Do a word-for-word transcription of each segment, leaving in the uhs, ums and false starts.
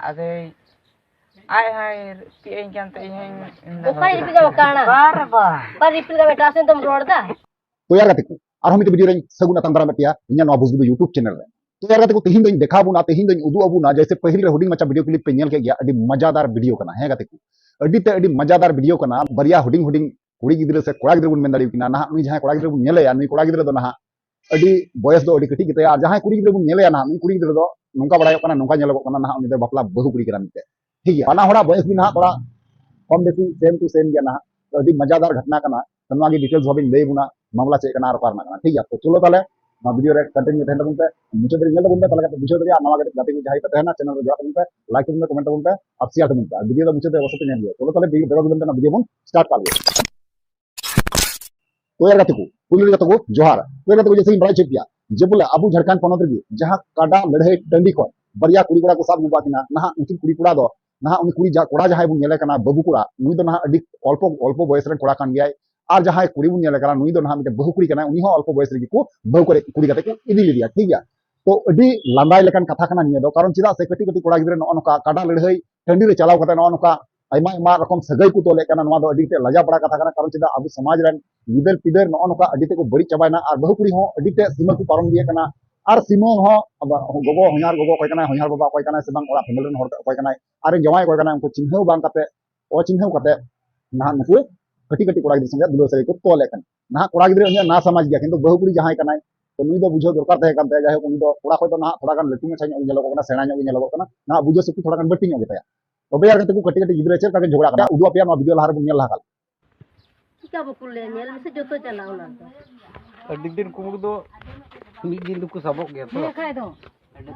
ᱟᱫᱚᱭ ᱟᱡ ᱦᱚᱸᱭ ᱨᱤᱯᱤᱫ ᱟᱹᱧ ᱠᱟᱱ ᱛᱮ ᱤᱧ ᱦᱚᱸᱧ ᱚᱠᱟᱭ ᱨᱤᱯᱤᱫ ᱟᱢ ᱠᱟᱱᱟ? ᱵᱟᱨ ᱵᱟᱨ᱾ ᱚᱠᱟ ᱨᱤᱯᱤᱫ ᱟᱢ? ᱮᱴᱟᱜ ᱥᱮᱱ ᱫᱚᱢ ᱨᱚᱲ ᱫᱟ᱾ ᱛᱚ ᱭᱟᱨ ᱜᱟᱛᱮ ᱠᱚ, ᱟᱨᱦᱚᱸ ᱢᱤᱫᱴᱮᱱ ᱵᱷᱤᱰᱤᱭᱳ ᱨᱮᱧ ᱥᱟᱹᱜᱩᱱ ᱟᱛᱟᱝ ᱫᱟᱨᱟᱢᱮᱫ ᱯᱮᱭᱟ ᱤᱧᱟᱹᱜ ᱱᱚᱣᱟ ᱵᱩᱡᱽ ᱵᱩᱡᱽ YouTube ᱪᱮᱱᱮᱞ ᱨᱮ᱾ ᱛᱚ ᱭᱟᱨ ᱜᱟᱛᱮ ᱠᱚ, ᱛᱮᱦᱮᱧ ᱫᱚᱧ ᱫᱮᱠᱷᱟᱣ ᱵᱚᱱᱟ, ᱛᱮᱦᱮᱧ ᱫᱚᱧ ᱩᱫᱩᱜ ᱟᱵᱚᱱᱟ, ᱡᱮᱭᱥᱮ ᱯᱟᱹᱦᱤᱞ ᱨᱮ ᱦᱩᱰᱤᱧ ᱢᱟᱪᱷᱟ ᱵᱷᱤᱰᱤᱭᱳ ᱠᱞᱤᱯ ᱯᱮ ᱧᱮᱞ ᱠᱮᱫ ᱜᱮᱭᱟ, ᱟᱹᱰᱤ ᱢᱟᱡᱟᱫᱟᱨ ᱵᱷᱤᱰᱤᱭᱳ ᱠᱟᱱᱟ᱾ ᱦᱮᱸ ᱜᱟᱛᱮ ᱠᱚ, ᱟᱹᱰᱤ ᱛᱮ ᱟᱹᱰᱤ ᱢᱟᱡᱟᱫᱟᱨ ᱵᱷᱤᱰᱤᱭᱳ ᱠᱟᱱᱟ᱾ ᱵᱟᱨᱭᱟ ᱦᱩᱰᱤᱧ ᱦᱩᱰᱤᱧ ᱠᱩᱲᱤ ᱜᱤᱫᱽᱨᱟᱹ ᱥᱮ ᱠᱚᱲᱟ ᱜᱤᱫᱽᱨᱟᱹ ᱵᱚᱱ ᱢᱮᱱ ᱫᱟᱲᱮᱭᱟᱠᱤᱱᱟ᱾ ᱱᱟᱦᱟᱜ ᱱᱩᱭ ᱡᱟᱦᱟᱸᱭ ᱠᱚᱲᱟ ᱜᱤᱫᱽᱨᱟᱹ ᱵᱚᱱ ᱧᱮᱞᱮᱭᱟ, ᱱᱩᱭ ᱠᱚᱲᱟ ᱜᱤᱫᱽᱨᱟᱹ ᱫᱚ ᱱᱟᱦᱟᱜ ᱟᱹᱰᱤ ᱵᱚᱭᱮᱥ ᱫᱚ ᱟᱹᱰᱤ ᱠᱟᱹᱴᱤᱡ ᱜᱮᱛᱟᱭᱟ᱾ ᱟᱨ ᱡᱟᱦᱟᱸᱭ ᱠᱩᱲᱤ ᱜᱤᱫᱽᱨᱟᱹ ᱵᱚᱱ ᱧᱮᱞᱮᱭᱟ ᱱᱟᱦᱟᱜ, ᱱᱩᱭ ᱠᱩᱲᱤ ᱜᱤᱫᱽᱨᱟᱹ ᱫᱚ ᱱᱚᱝᱠᱟ ᱵᱟᱲᱟᱭᱚᱜ ᱠᱟᱱᱟ, ᱱᱚᱝᱠᱟ ᱧᱮᱞᱚᱜᱚᱜ ᱠᱟᱱᱟ, ᱱᱟᱦᱟᱜ ᱩᱱᱤ ᱫᱚ ᱵᱟᱯᱞᱟ ᱵᱟᱹᱦᱩ ᱠᱩᱲᱤ ᱠᱟᱱᱟ ᱢᱮᱱᱛᱮ᱾ ᱴᱷᱤᱠ ᱜᱮᱭᱟ, ᱵᱟᱱᱟ ᱦᱚᱲᱟᱜ ᱵᱚᱭᱮᱥ ᱜᱮ ᱱᱟᱦᱟᱜ ᱛᱷᱚᱲᱟ ᱠᱚᱢ ᱵᱮᱥᱤ ᱥᱮᱢ ᱴᱩ ᱥᱮᱢ ᱜᱮᱭᱟ ᱱᱟᱦᱟᱜ᱾ ᱛᱚ ᱟᱹᱰᱤ ᱢᱟᱡᱟᱫᱟᱨ ᱜᱷᱚᱴᱱᱟ ᱠᱟᱱᱟ᱾ ᱛᱚ ᱱᱚᱣᱟ ᱜᱮ ᱰᱤᱴᱮᱞᱥ ᱵᱷᱟᱵᱮᱧ ᱞᱟᱹᱭ ᱵᱚᱱᱟ, ᱢᱟᱢᱞᱟ ᱪᱮᱫ ᱠᱟᱱᱟ ᱟᱨ ᱚᱠᱟ ᱨᱮᱱᱟᱜ ᱠᱟᱱᱟ᱾ ᱴᱷᱤᱠ ᱜᱮᱭᱟ, ᱛᱚ ᱪᱚᱞᱚ ᱛᱟᱦᱞᱮ ᱱᱚᱣᱟ ᱵᱷᱤᱰᱤᱭᱳ ᱨᱮ ᱠᱚᱱᱴᱤᱱᱤᱣ ᱛᱟᱦᱮᱱ ᱛᱟᱵᱚᱱ ᱯᱮ, ᱢᱩᱪᱟᱹᱫ ᱫᱷᱟᱹᱵᱤᱡ ᱧᱮᱞ ᱛᱟᱵᱚᱱ ᱯᱮ, ᱛᱟᱦᱞᱮ ᱠᱷᱟᱱ ᱯᱮ ᱵᱩᱡᱷᱟᱹᱣ ᱫᱟᱲᱮᱭᱟᱜᱼᱟ᱾ ᱱᱟᱣᱟ ᱜᱟᱛᱮ ᱜᱟᱛᱮ ᱠᱚ ᱡᱟᱦᱟᱸᱭ ᱯᱮ ᱛᱟᱦᱮᱱᱟ, ᱪᱮᱱᱮᱞ ᱨᱮ ᱡᱚᱲᱟᱜ ᱛᱟᱵᱚᱱ ᱯᱮ, ᱞᱟᱭᱤᱠ ᱛᱟᱵᱚᱱ ᱯᱮ, ᱠᱚᱢᱮᱱᱴ ᱛᱟᱵᱚᱱ ᱯᱮ ᱟᱨ ᱥᱮᱭᱟᱨ ᱛᱟᱵᱚᱱ ᱯᱮ᱾ ᱟᱨ ᱵᱷᱤᱰᱤᱭᱳ ᱫᱚ ᱢᱩᱪᱟᱹᱫ ᱫᱷᱟᱹᱵᱤᱡ ᱚᱵᱚᱥᱥᱳᱭ ᱯᱮ ᱧᱮᱞ ᱜᱮᱭᱟ᱾ ᱪᱚᱞᱚ ᱛᱟᱦᱞᱮ ᱵᱮ-, ᱵᱮᱜᱚᱨ ᱵᱤᱞᱚᱢ ᱛᱮ ᱱᱚᱣᱟ ᱵᱷᱤᱰᱤᱭᱳ ᱵᱚᱱ ᱥᱴᱟᱨᱴ ᱠᱟᱜ ᱞᱮᱜᱮ᱾ ᱛᱚ ᱭᱟᱨ ᱜᱟᱛᱮ ᱠᱚ, ᱯᱩᱭᱞᱩ ᱨᱮ ᱜᱟᱛᱮ ᱠᱚ ᱡᱚᱦᱟᱨ᱾ ᱛᱚ ᱭᱟᱨ ᱜᱟᱛᱮ ᱠᱚ, ᱡᱮᱭᱥᱮᱧ ᱵᱟᱲᱟᱭ ᱦᱚᱪᱚᱭᱮᱫ ᱯᱮᱭᱟ ᱡᱮ ᱵᱚᱞᱮ ᱟᱵᱚ ᱡᱷᱟᱲᱠᱷᱚᱸᱰ ᱯᱚᱱᱚᱛ ᱨᱮᱜᱮ ᱡᱟᱦᱟᱸ ᱠᱟᱰᱟ ᱞᱟᱹᱲᱦᱟᱹᱭ ᱴᱟᱺᱰᱤ ᱠᱷᱚᱱ ᱵᱟᱨᱭᱟ ᱠᱩᱲᱤ ᱠᱚᱲᱟ ᱠᱚ ᱥᱟᱵ ᱟᱹᱜᱩ ᱠᱟᱜ ᱠᱤᱱᱟ᱾ ᱱᱟᱦᱟᱜ ᱩᱱᱠᱤᱱ ᱠᱩᱲᱤ ᱠᱚᱲᱟ ᱫᱚ, ᱱᱟᱦᱟᱜ ᱩᱱᱤ ᱠᱩᱲᱤ ᱡᱟ-, ᱠᱚᱲᱟ ᱡᱟᱦᱟᱸᱭ ᱵᱚᱱ ᱧᱮᱞᱮ ᱠᱟᱱᱟ, ᱵᱟᱹᱵᱩ ᱠᱚᱲᱟ, ᱱᱩᱭ ᱫᱚ ᱱᱟᱦᱟᱜ ᱟᱹᱰᱤ ᱚᱞᱯᱚ, ᱚᱞᱯᱚ ᱵᱚᱭᱮᱥ ᱨᱮᱱ ᱠᱚᱲᱟ ᱠᱟᱱ ᱜᱮᱭᱟᱭ᱾ ᱟᱨ ᱡᱟᱦᱟᱸᱭ ᱠᱩᱲᱤ ᱵᱚᱱ ᱧᱮᱞᱮ ᱠᱟᱱᱟ, ᱱᱩᱭ ᱫᱚ ᱱᱟᱦᱟᱜ ᱢᱤᱫᱴᱮᱱ ᱵᱟᱹᱦᱩ ᱠᱩᱲᱤ ᱠᱟᱱᱟᱭ, ᱩᱱᱤ ᱦᱚᱸ ᱚᱞᱯᱚ ᱵᱚᱭᱮᱥ ᱨᱮᱜᱮ ᱠᱚ ᱵᱟᱹᱦᱩ ᱠᱚᱨᱮ, ᱠᱩᱲᱤ ᱠᱟᱛᱮ ᱠᱚ ᱤᱫᱤ ᱞᱮᱫᱮᱭᱟ, ᱴᱷᱤᱠ ᱜᱮᱭᱟ᱾ ᱛᱚ ᱟᱹᱰᱤ ᱞᱟᱸᱫᱟᱭ ᱞᱮᱠᱟᱱ ᱠᱟᱛᱷᱟ ᱠᱟᱱᱟ ᱱᱤᱭᱟᱹ ᱫᱚ, ᱠᱟᱨᱚᱱ ᱪᱮᱫᱟᱜ ᱥᱮ ᱠᱟᱹᱴᱤᱡ ᱠᱟᱹᱴᱤᱡ ᱠᱚᱲᱟ ᱜᱤᱫᱽᱨᱟᱹ ᱱᱚᱜᱼᱚ ᱱᱚᱝᱠᱟ ᱠᱟᱰᱟ ᱞᱟᱹᱲᱦᱟᱹᱭ ᱴᱟᱺᱰᱤ ᱨᱮ ᱪᱟᱞᱟᱣ ᱠᱟᱛᱮ ᱱᱚᱜᱼᱚ ᱱᱚᱝᱠᱟ ᱟᱭᱢᱟ ᱟᱭᱢᱟ ᱨᱚᱠᱚᱢ ᱥᱟᱹᱜᱟᱹᱭ ᱠᱚ ᱛᱚᱞᱮᱫ ᱠᱟᱱᱟ, ᱱᱚᱣᱟ ᱫᱚ ᱟᱹᱰᱤ ᱛᱮᱫ ᱞᱟᱡᱟ ᱯᱟᱲᱟ ᱠᱟᱛᱷᱟ ᱠᱟᱱᱟ᱾ ᱠᱟᱨᱚᱱ ᱪᱮᱫᱟᱜ ᱟᱵᱚ ᱥᱚᱢᱟᱡᱽ ᱨᱮᱱ ᱜᱤᱫᱟᱹᱨ ᱯᱤᱫᱟᱹᱨ ᱱᱚᱜᱼᱚ ᱱᱚᱝᱠᱟ ᱟᱹᱰᱤ ᱛᱮᱫ ᱠᱚ ᱵᱟᱹᱲᱤᱡ ᱪᱟᱵᱟᱭᱮᱱᱟ, ᱟᱨ ᱵᱟᱹᱦᱩ ᱠᱩᱲᱤ ᱦᱚᱸ ᱟᱹᱰᱤ ᱛᱮᱫ ᱥᱤᱢᱟᱹ ᱠᱚ ᱯᱟᱨᱚᱢ ᱤᱫᱤᱭᱮᱫ ᱠᱟᱱᱟ᱾ ᱟᱨ ᱥᱤᱢᱟᱹ ᱦᱚᱸ ᱟᱵᱚ ᱜᱚᱜᱚ, ᱦᱚᱧᱦᱟᱨ ᱜᱚᱜᱚ ᱚᱠᱚᱭ ᱠᱟᱱᱟᱭ, ᱦᱚᱧᱦᱟᱨ ᱵᱟᱵᱟ ᱚᱠᱚᱭ ᱠᱟᱱᱟᱭ, ᱥᱮ ᱵᱟᱝ ᱚᱲᱟᱜ ᱯᱷᱮᱢᱮᱞᱤ ᱨᱮᱱ ᱦᱚᱲ ᱚᱠᱚᱭ ᱠᱟᱱᱟᱭ, ᱟᱨ ᱡᱟᱶᱟᱭ ᱚᱠᱚᱭ ᱠᱟᱱᱟᱭ, ᱩᱱᱠᱩ ᱪᱤᱱᱦᱟᱹᱣ ᱵᱟᱝ ᱠᱟᱛᱮ, ᱚᱪᱤᱱᱦᱟᱹᱣ ᱠᱟᱛᱮ ᱱᱟᱦᱟᱜ ᱱᱩᱠᱩ ᱠᱟᱹᱴᱤᱡ ᱠᱟᱹᱴᱤᱡ ᱠᱚᱲᱟ ᱜᱤᱫᱽᱨᱟᱹ ᱥᱚᱸᱜᱮ ᱫᱩᱞᱟᱹᱲ ᱥᱟᱹᱜᱟᱹᱭ ᱠᱚ ᱛᱚᱞᱮᱫ ᱠᱟᱱᱟ᱾ ᱱᱟᱦᱟᱜ ᱠᱚᱲᱟ ᱜᱤᱫᱽᱨᱟᱹ ᱩᱱᱤᱭᱟᱜ ᱱᱟ ᱥᱚᱢᱟᱡᱽ ᱜᱮᱭᱟ, ᱠᱤᱱᱛᱩ ᱵᱟᱹᱦᱩ ᱠᱩᱲᱤ ᱡᱟᱦᱟᱸᱭ ᱠᱟᱱᱟᱭ, ᱛᱚ ᱱᱩᱭ ᱫᱚ ᱵᱩᱡᱷᱟᱹᱣ ᱫᱚᱨᱠᱟᱨ ᱛᱟᱦᱮᱸ ᱠᱟᱱ ᱛᱟᱭᱟ᱾ ᱡᱟᱭᱦᱳᱠ, ᱩᱱᱤ ᱫᱚ ᱠᱚᱲᱟ ᱠᱷᱚᱱ ᱫᱚ ᱱᱟᱦᱟᱜ ᱛᱷᱚᱲᱟ ᱜᱟᱱ ᱞᱟᱹᱴᱩ ᱢᱟᱪᱷᱟ ᱧᱚᱜ ᱜᱮ ᱧᱮᱞᱚᱜᱚᱜ ᱠᱟᱱᱟ, ᱥᱮᱬᱟ ᱧᱚᱜ ᱜᱮ ᱧᱮᱞᱚᱜᱚᱜ ᱠᱟᱱᱟ, ᱱᱟᱦᱟᱜ ᱵᱩᱡᱷᱟᱹᱣ ᱥᱚᱠᱛᱤ ᱛᱷᱚᱲᱟ ᱜᱟᱱ ᱵᱟᱹᱲᱛᱤ ᱧᱚᱜ ᱜᱮᱛᱟᱭᱟ᱾ ᱛᱚᱵᱮ ᱭᱟᱨ ᱜᱟᱛᱮ ᱠᱚ, ᱠᱟᱹᱴᱤᱡ ᱠᱟᱹᱴᱤᱡ ᱜᱤᱫᱽᱨᱟᱹ ᱪᱮᱫ ᱞᱮᱠᱟ ᱠᱤᱱ ᱡᱷᱚᱜᱽᱲᱟ ᱠᱟᱱᱟ, ᱩᱫᱩᱜ ᱟᱯᱮᱭᱟ ᱱᱚᱣᱟ ᱵᱷᱤᱰᱤᱭᱳ ᱞᱟᱦᱟ ᱨᱮᱵᱚᱱ ᱧᱮᱞ ᱞᱟᱦᱟ ᱠᱟᱜ᱾ ᱪᱤᱠᱟ ᱵᱟᱠᱚ ᱞᱟᱹᱭᱟ, ᱧᱮᱞ ᱢᱮᱥᱮ, ᱡᱚᱛᱚ ᱪᱟᱞᱟᱜ ᱚᱱᱟ ᱫᱚ᱾ ᱟᱹᱰᱤ ᱫᱤᱱ ᱠᱩᱢᱵᱽᱲᱩ ᱫᱚ ᱢᱤᱫ ᱫᱤᱱ ᱫᱚᱠᱚ ᱥᱟᱵᱚᱜ ᱜᱮᱭᱟ ᱛᱚ᱾ ᱦᱮᱸ, ᱠᱷᱟᱡ ᱫᱚ᱾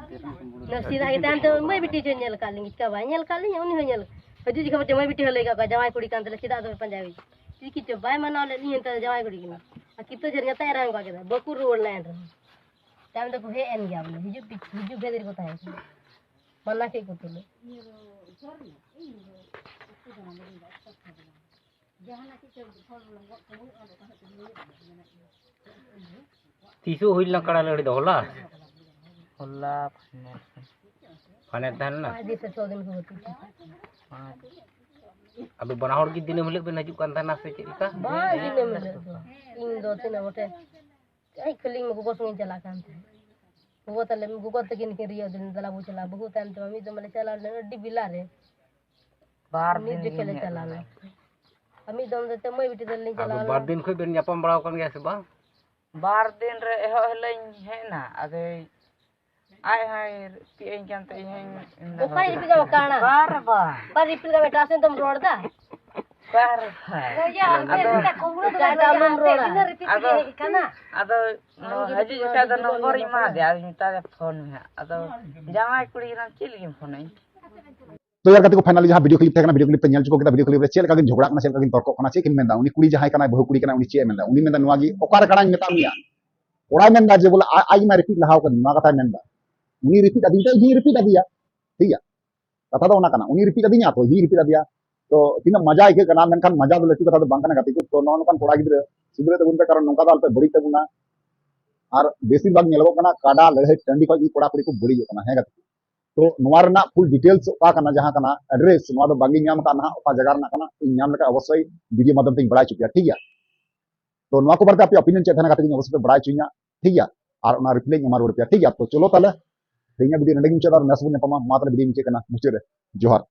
ᱱᱟᱥᱮ ᱫᱟᱜ ᱜᱮ ᱛᱟᱭᱚᱢ ᱛᱮ ᱢᱟᱹᱭ ᱵᱤᱴᱤ ᱪᱚ ᱧᱮᱞ ᱠᱟᱜ ᱞᱤᱧ, ᱪᱤᱠᱟ ᱵᱟᱭ ᱧᱮᱞ ᱠᱟᱜ ᱞᱤᱧ, ᱩᱱᱤ ᱦᱚᱸ ᱧᱮᱞ᱾ ᱦᱤᱡᱩᱜ ᱡᱚᱠᱷᱚᱡ ᱢᱟᱹᱭ ᱵᱤᱴᱤ ᱦᱚᱸ ᱞᱟᱹᱭ ᱠᱟᱜ ᱠᱚᱣᱟ, ᱡᱟᱶᱟᱭ ᱠᱩᱲᱤ ᱠᱟᱱ ᱛᱟᱞᱮ, ᱪᱮᱫᱟᱜ ᱫᱚ ᱯᱟᱸᱡᱟᱭ ᱪᱤᱠᱤ ᱪᱚ ᱵᱟᱭ ᱢᱟᱱᱟᱣ ᱞᱮᱫ ᱞᱤᱧ, ᱮᱱᱛᱮ ᱡᱟᱶᱟᱭ ᱠᱩᱲᱤ ᱠᱟᱱᱟ᱾ ᱟᱨ ᱠᱤᱛᱟᱹ ᱡᱷᱟᱹᱨ ᱧᱟᱛᱟ ᱮᱨᱟ ᱚᱱᱠᱟ ᱠᱮᱫᱟ, ᱵᱟᱠᱚ ᱨᱩᱣᱟᱹᱲ ᱞᱮᱱ ᱨᱮᱦᱚᱸ᱾ ᱛᱟᱭᱚᱢ ᱛᱮᱠᱚ ᱦᱮᱡ ᱮᱱ ᱜᱮᱭᱟ ᱵᱚᱞᱮ, ᱦᱤᱡᱩᱜ ᱯᱤᱪ-, ᱦᱤᱡᱩᱜ ᱵᱷᱮᱫ ᱨᱮᱠᱚ ᱛᱟᱦᱮᱸ ᱠᱟᱱᱟ᱾ ᱢᱟᱱᱟ ᱠᱮᱫ ᱠᱚ ᱛᱩᱞᱩᱡ᱾ ᱛᱤᱥᱚᱜ ᱦᱩᱭ ᱞᱮᱱᱟ ᱠᱟᱲᱟ ᱞᱟᱹᱲᱦᱟᱹᱭ ᱫᱚ? ᱦᱚᱞᱟ? ᱦᱚᱞᱟ ᱯᱷᱟᱭᱱᱮᱞ᱾ ᱢᱟᱱᱮ ᱛᱟᱦᱮᱸ ᱞᱮᱱᱟ? ᱯᱟᱸᱪ ᱫᱤᱱ ᱥᱮ ᱪᱷᱚ ᱫᱤᱱ ᱠᱚ ᱵᱷᱚᱨᱛᱤ ᱦᱚᱪᱚ ᱠᱟᱫᱮᱭᱟ᱾ ᱟᱫᱚ ᱵᱟᱱᱟ ᱦᱚᱲ ᱜᱮ ᱫᱤᱱᱟᱹᱢ ᱦᱤᱞᱳᱜ ᱵᱮᱱ ᱦᱤᱡᱩᱜ ᱠᱟᱱ ᱛᱟᱦᱮᱱᱟ ᱥᱮ ᱪᱮᱫ ᱞᱮᱠᱟ? ᱵᱟᱝ, ᱫᱤᱱᱟᱹᱢ ᱦᱤᱞᱳᱜ ᱫᱚ ᱤᱧ ᱫᱚ ᱛᱤᱱᱟᱹᱜ ᱢᱚᱴᱮ ᱟᱡ ᱠᱷᱟᱹᱞᱤ ᱤᱧ ᱜᱚᱜᱚ ᱥᱚᱸᱜᱮᱧ ᱪᱟᱞᱟᱜ ᱠᱟᱱ ᱛᱟᱦᱮᱸᱫ᱾ ᱜᱚᱜᱚ ᱛᱟᱞᱮ, ᱜᱚᱜᱚ ᱛᱟᱹᱠᱤᱱ ᱠᱤᱱ ᱨᱤᱭᱟᱹᱣ ᱫᱤᱱ, ᱫᱮᱞᱟ ᱵᱚ ᱪᱟᱞᱟᱜᱼᱟ᱾ ᱵᱟᱹᱦᱩ ᱛᱟᱭᱚᱢ ᱛᱮᱢᱟ ᱢᱤᱫ ᱫᱚᱢ ᱞᱮ ᱪᱟᱞᱟᱣ ᱞᱮᱱᱟ ᱟᱹᱰᱤ ᱵᱮᱞᱟ ᱨᱮ᱾ ᱵᱟᱨ ᱢᱤᱫ ᱫᱤᱱ ᱡᱚᱠᱷᱮᱡ ᱞᱮ ᱜᱤᱧ ᱪᱟᱞᱟᱣ ᱦᱮᱡ ᱞᱮᱱᱟ᱾ ᱟᱨ ᱢᱤᱫ ᱫᱚᱢ ᱫᱚ ᱢᱟᱹᱭ ᱵᱤᱴᱤ ᱛᱟᱞᱮ ᱞᱤᱧ ᱟᱫᱚ ᱪᱟᱞᱟᱣ ᱵᱟᱨ ᱞᱮᱱᱟ᱾ ᱫᱤᱱ ᱠᱷᱚᱡ ᱵᱮᱱ ᱧᱟᱯᱟᱢ ᱵᱟᱲᱟ ᱟᱠᱟᱱ ᱜᱮᱭᱟ ᱥᱮ ᱵᱟᱝ? ᱵᱟᱨ ᱫᱤᱱ ᱨᱮ ᱮᱦᱚᱵ ᱦᱤᱞᱳᱜ ᱤᱧ ᱦᱮᱡ ᱮᱱᱟ᱾ ᱟᱫᱚ ᱟᱡ ᱦᱚᱸᱭ ᱨᱤᱯᱤᱫ ᱟᱹᱧ ᱠᱟᱱ ᱛᱮ ᱤᱧ ᱦᱚᱸᱧ ᱢᱮᱱᱫᱟ, ᱚᱠᱟᱭ ᱨᱤᱯᱤᱫ ᱠᱟᱢᱟ ᱠᱟᱬᱟ? ᱵᱟᱨ ᱵᱟᱨ ᱚᱠᱟᱭ ᱨᱤᱯᱤᱫ ᱠᱟᱢᱟ? ᱮᱴᱟᱜ ᱥᱮᱱ ᱫᱚᱢ ᱨᱚᱲ ᱫᱟ᱾ ᱵᱟᱨ ᱵᱟᱨ᱾ ᱮᱴᱟᱜ ᱟᱢᱮᱢ ᱨᱚᱲᱟ᱾ ᱟᱫᱚ ᱟᱫᱚ ᱱᱚᱣᱟ ᱦᱤᱡᱩᱜ ᱡᱚᱠᱷᱟᱡ ᱫᱚ ᱱᱚᱢᱵᱚᱨ ᱤᱧ ᱮᱢᱟ ᱫᱮᱭᱟ, ᱟᱫᱚᱧ ᱢᱮᱛᱟ ᱫᱮᱭᱟ ᱯᱷᱳᱱ ᱢᱮ ᱦᱟᱸᱜ᱾ ᱟᱫᱚ ᱡᱟᱶᱟᱭ ᱠᱩᱲᱤ ᱠᱟᱱᱟᱢ, ᱪᱮᱫ ᱞᱟᱹᱜᱤᱫ ᱮᱢ ᱯᱷᱳᱱ ᱟᱹᱧ? ᱛᱚ ᱭᱟᱨ ᱜᱟᱛᱮ ᱠᱚ, finally ᱡᱟᱦᱟᱸ video clip ᱛᱟᱦᱮᱸ ᱠᱟᱱᱟ, video clip ᱯᱮ ᱧᱮᱞ ᱪᱩᱠᱟᱹᱣ ᱠᱮᱫᱟ᱾ Video clip ᱨᱮ ᱪᱮᱫ ᱞᱮᱠᱟ ᱠᱤᱱ ᱡᱷᱚᱜᱽᱲᱟᱜ ᱠᱟᱱᱟ, ᱪᱮᱫ ᱞᱮᱠᱟ ᱠᱤᱱ ᱛᱚᱨᱠᱚᱜ ᱠᱟᱱᱟ, ᱪᱮᱫ ᱠᱤᱱ ᱢᱮᱱᱫᱟ, ᱩᱱᱤ ᱠᱩᱲᱤ ᱡᱟᱦᱟᱸᱭ ᱠᱟᱱᱟᱭ, ᱵᱟᱹᱦᱩ ᱠᱩᱲᱤ ᱠᱟᱱᱟᱭ, ᱩᱱᱤ ᱪᱮᱫ ᱮ ᱢᱮᱱᱫᱟ? ᱩᱱᱤ ᱢᱮᱱᱫᱟ, "ᱱᱚᱣᱟ ᱜᱮ ᱚᱠᱟᱨᱮ ᱠᱟᱬᱟᱧ ᱢᱮᱛᱟᱜ ᱢᱮᱭᱟ?" ᱠᱚᱲᱟᱭ ᱢᱮᱱᱫᱟ ᱡᱮ ᱵᱚᱞᱮ ᱟᱡ, ᱟᱡ ᱢᱟ ᱨᱤᱯᱤᱴ ᱞᱟᱦᱟᱣ ᱠᱟᱱ, ᱱᱚᱣᱟ ᱠᱟᱛᱷᱟᱭ ᱢᱮᱱᱫᱟ᱾ ᱩᱱᱤ ᱨᱤᱯᱤᱴ ᱟᱹᱫᱤᱧ ᱛᱮ ᱤᱧ ᱦᱚᱸᱧ ᱨᱤᱯᱤᱴ ᱟᱫᱮᱭᱟ, ᱴᱷᱤᱠ ᱜᱮᱭᱟ? ᱠᱟᱛᱷᱟ ᱫᱚ ᱚᱱᱟ ᱠᱟᱱᱟ, ᱩᱱᱤ ᱨᱤᱯᱤᱴ ᱟᱹᱫᱤᱧᱟ ᱛᱚ ᱤᱧ ᱦᱚᱸᱧ ᱨᱤᱯᱤᱴ ᱟᱫᱮᱭᱟ᱾ ᱛᱚ ᱛᱤᱱᱟᱹᱜ ᱢᱟᱡᱟ ᱟᱹᱭᱠᱟᱹᱜ ᱠᱟᱱᱟ, ᱢᱮᱱᱠᱷᱟᱱ ᱢᱟᱡᱟ ᱫᱚ ᱞᱟᱹᱴᱩ ᱠᱟᱛᱷᱟ ᱫᱚ ᱵᱟᱝ ᱠᱟᱱᱟ ᱜᱟᱛᱮ ᱠᱚ᱾ ᱛᱚ ᱱᱚᱜᱼᱚ ᱱᱚᱝᱠᱟᱱ ᱠᱚᱲᱟ ᱜᱤᱫᱽᱨᱟᱹ ᱥᱩᱫᱷᱨᱟᱹ ᱛᱟᱵᱚᱱ ᱯᱮ, ᱠᱟᱨᱚᱱ ᱱᱚᱝᱠᱟ ᱫᱚ ᱟᱞᱚᱯᱮ ᱵᱟᱹᱲᱤᱡ ᱛᱟᱵᱚᱱᱟ᱾ ᱟᱨ ᱵᱮᱥᱤᱨ ᱵᱷᱟᱜᱽ ᱧᱮᱞᱚᱜᱚᱜ ᱠᱟᱱᱟ ᱠᱟᱰᱟ ᱞᱟᱹᱲᱦᱟᱹᱭ ᱴᱟᱺᱰᱤ ᱠᱷᱚᱱ ᱜᱮ ᱠᱚᱲᱟ ᱠᱩᱲᱤ ᱠᱚ ᱵᱟᱹᱲᱤᱡᱚᱜ ᱠᱟᱱᱟ᱾ ᱦᱮᱸ ᱜᱟᱛᱮ ᱠᱚ, ᱛᱚ ᱱᱚᱣᱟ ᱨᱮᱱᱟᱜ full details ᱚᱠᱟ ᱠᱟᱱᱟ, ᱡᱟᱦᱟᱸ ᱠᱟᱱᱟ address, ᱱᱚᱣᱟ ᱫᱚ ᱵᱟᱝᱜᱤᱧ ᱧᱟᱢ ᱟᱠᱟᱫ ᱱᱟᱦᱟᱜ, ᱚᱠᱟ ᱡᱟᱭᱜᱟ ᱨᱮᱱᱟᱜ ᱠᱟᱱᱟ, ᱤᱧ ᱧᱟᱢ ᱞᱮᱠᱷᱟᱱ ᱚᱵᱚᱥᱥᱳᱭ video ᱢᱟᱫᱽᱫᱷᱚᱢ ᱛᱮᱧ ᱵᱟᱲᱟᱭ ᱦᱚᱪᱚ ᱯᱮᱭᱟ, ᱴᱷᱤᱠ ᱜᱮᱭᱟ? ᱛᱚ ᱱᱚᱣᱟ ᱠᱚ ᱵᱟᱨᱮᱛᱮ ᱟᱯᱮ opinion ᱪᱮᱫ ᱛᱟᱦᱮᱱᱟ ᱜᱟᱛᱮ ᱠᱚ, ᱚᱵᱚᱥᱥᱳᱭ ᱯᱮ ᱵᱟᱲᱟᱭ ᱦᱚᱪᱚᱧᱟ, ᱴᱷᱤᱠ ᱜᱮᱭᱟ? ᱟᱨ ᱚᱱᱟ reply ᱤᱧ ᱮᱢᱟ ᱨᱩᱣᱟᱹᱲ ᱯᱮᱭᱟ, ᱴᱷᱤᱠ ᱜᱮᱭᱟ? ᱛᱚ ᱪᱚᱞᱚ ᱛᱟᱦᱞᱮ ᱛᱮᱦᱮᱧᱟᱜ video ᱱᱚᱰᱮ ᱜᱤᱧ ᱢᱩᱪᱟᱹᱫᱟ, ᱟᱨ ᱱᱮᱥ ᱵᱚᱱ ᱧᱟᱯᱟᱢᱟ᱾ ᱢᱟ ᱛᱟᱦᱞᱮ video ᱢᱩᱪᱟᱹᱫ ᱠᱟᱱᱟ, ᱢᱩᱪᱟᱹᱫ ᱨᱮ ᱡᱚᱦᱟᱨ᱾